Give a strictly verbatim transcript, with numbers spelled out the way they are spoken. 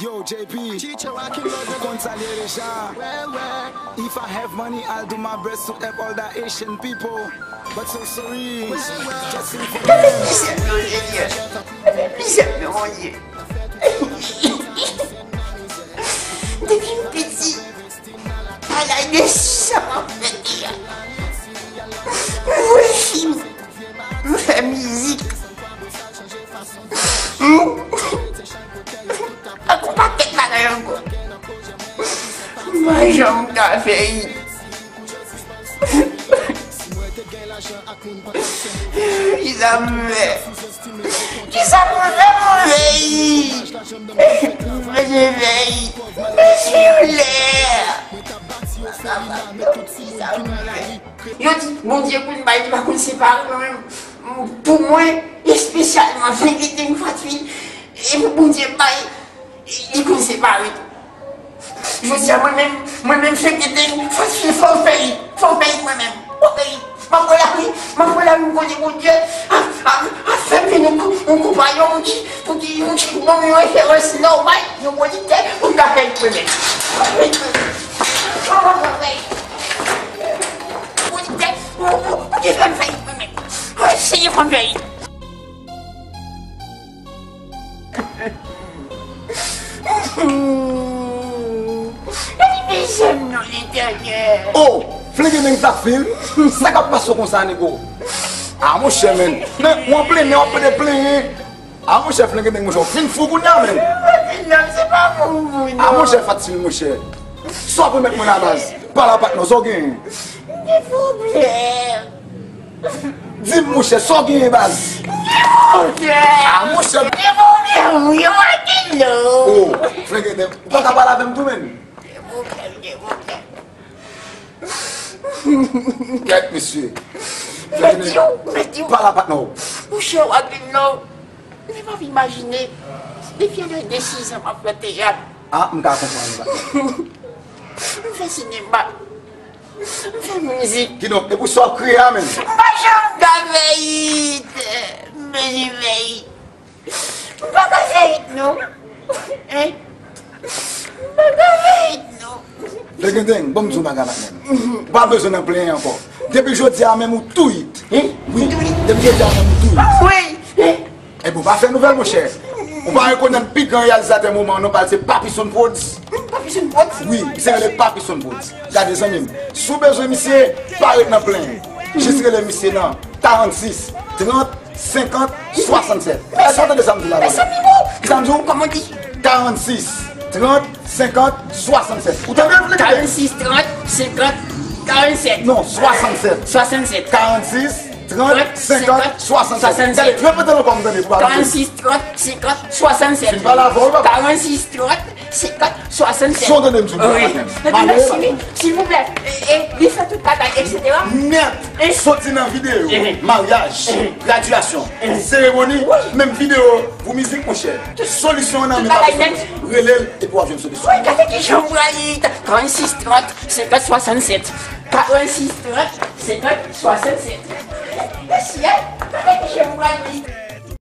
Yo, J P, ou konn sa l ye deja. If I have money, I'll do my best to help all the Haitian people. But so sorry, just inform. Gade mizè m nan, Senyè. Gade mizè m nan, Bondye. Depi m piti, a laj de sis an, m ap fè teyat. M jwe fim. M fè mizik. M ak yon pakèt bagay ankò. M pa janm ka fè it. Kisa m fè? Kisa m fè pou fè it? Mwen te fè it. Mwen te fè it. Kisa m fè? Yo di Bondye konn bay, li pa konn separe, mwen menm, pou mwen, espesyalman, Fenk Eteng, Fatvil, e pou Bondye bay, li konn separe tou. Jodi a, mwen menm, mwen menm, Fenk Eteng, Fatvil, fò m fè it, fò m fè it mwen menm, fò m fè it. M ap pran lari, m ap pran lari, m konnen Bondye ap, ap, ap fè m vin yon, yon konpayon, yon ti, pou ki, yon ti, bon, yon referans nòmal, yon pwodiktè, pou m ka fè it mwen menm. Fò m fè it mwen menm. Fò m fè it. Pwodiktè, ou, ou, ou te fè m fè it mwen menm. Ou eseye fè m fè it. Gade mizè m non, Letènèl. Oh, Fenk Eteng, Fatvil, sa k ap pase w konsa, nego? Ah, monchè, men. Men, w an plenyen, w ap plede plenyen. Ah, monchè, Fenk Eteng, monchè, w fin fou kounye a, men. Fenk Eteng, se pa pou ou, non. Ah, monchè, Fatvil, monchè. Sa w ap remèt mwen la, baz? Pale a patnè w, sa w genyen? M gen pwoblèm. Di m, monchè, sa w genyen, baz? M gen pwoblèm. Ah, monchè. M gen pwoblèm, wi, w a gen non. Oh, Fenk Eteng, ou pa ka pale avè m tou, men? M gen pwoblèm, m gen pwoblèm. Kèt, mesye. Mèt yo, mèt yo. Pale a patnè w. Monchè, w a gen non. Ou menm ap imajine, depi laj de sis an m ap fè teyat. Ah, m ka konprann ou la. M fè sinema. M fè mizik. Kidonk, e pou sa w ap kriye a, men? M pa janm ka fè it. M bezwen fè it. M pa ka fè it non. Hein? M pa ka fè it non. Fenk Eteng, ban m di w bagay la menm. Ou pa bezwen nan plenyen ankò. Depi jodi a menm ou tou it. Wi, Tou it. Depi jodi a menm ou tou it. Wi. Ebyen, ou pa fè nouvèl, monchè. Ou pa rekonèt pi gran reyalizatè moman an non, pa l se Papison Prodz. Papison Prodz. Wi, li se rele Papison Prodz. Gade, zanmi m, si w bezwen misye, pa ret nan plenyen. Jis rele misye nan karannsis, trant, senkant, swasannsèt. Èske w tande sa m di la? Mezanmi, bon. Kisa m di w? Kòman di? Karannsis, trant, senkant, swasannsèt. Ou tande? Karannsis, trant, senkant, karannsèt. Non, swasannsèt. Swasannsèt. Karannsis, trant, senkant, swasannsèt. Gade, repete l ankò, m tande pou pa repete. Karannsis, trant, senkant, swasannsèt. Fin pale avè w, papa. Karannsis, trant, senkant, swasannsèt. Sa w tande m di w, Wi. papa? Mèt di mèsi, wi. Silvouplè, e, e, li fè tout bagay, etsetera. Nèt, soti nan videyo, maryaj, gradyasyon, seremoni, menm videyo pou mizik, monchè. Tout solisyon an nan men Papison Prodz. Rele l epi w ap jwenn solisyon. Wi, gade kijan m pral li. Karannsis, trant, senkant, swasannsèt. Karannsis, trant, senkant, swasannsèt. Mèsi, hein. Gade kijan m pral li.